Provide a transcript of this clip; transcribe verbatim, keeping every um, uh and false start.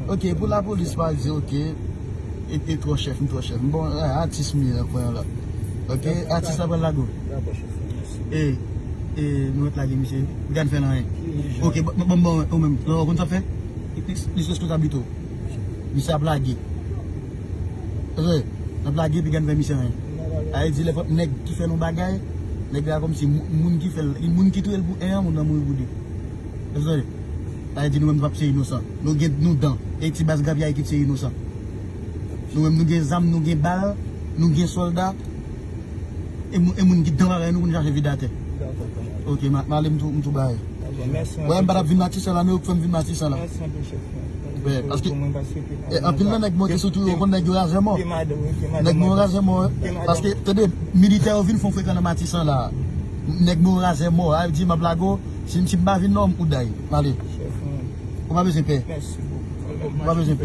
Ok, pou lapolis pa di, ok, e, e twò chèf, m twò chèf. Bon, a, atis m ye, nan kwen an la. Ok, atis la pral lage w. E, e, nou mèt lage misye. Piga n fè l anyen. Ok, bon, bon, bon, ou menm, ou konn sa w ap fè? Li, li, li sou responsablite w. Misye ap lage. Tande, l ap lage, piga n fè misye anyen. A vle di, lè fòk nèg ki fè l yon bagay, nèg la kòmsi moun, moun ki fè l, moun ki touye l pou en an, moun nan mouri pou de. Èske w tande? Sa vle di nou menm nou p ap se inosan. Nou gen nou dan. E ti baz grapyay ki se inosan. Nou menm nou gen zam, nou gen bal, nou gen sòlda. E moun, e moun ki dan bagay nou pou nou chache vide atè. Ok, m a, m ale m tou, m tou bay. Wè, m pa t ap vin Matisan la, men yo k fè m vin Matisan la. Paske e, anpil nan nèg monte sou tou yo, konn nèg yo razè mò. Nèg mò razè mò, wi. Paske, tande, militè yo vin fè yon frekan nan Matisan la. Nèg mò razè mò, a di m ap lage w, si, si m pa vin non, ou day. M ale. Ou pa bezwen pè. Ou pa bezwen pè.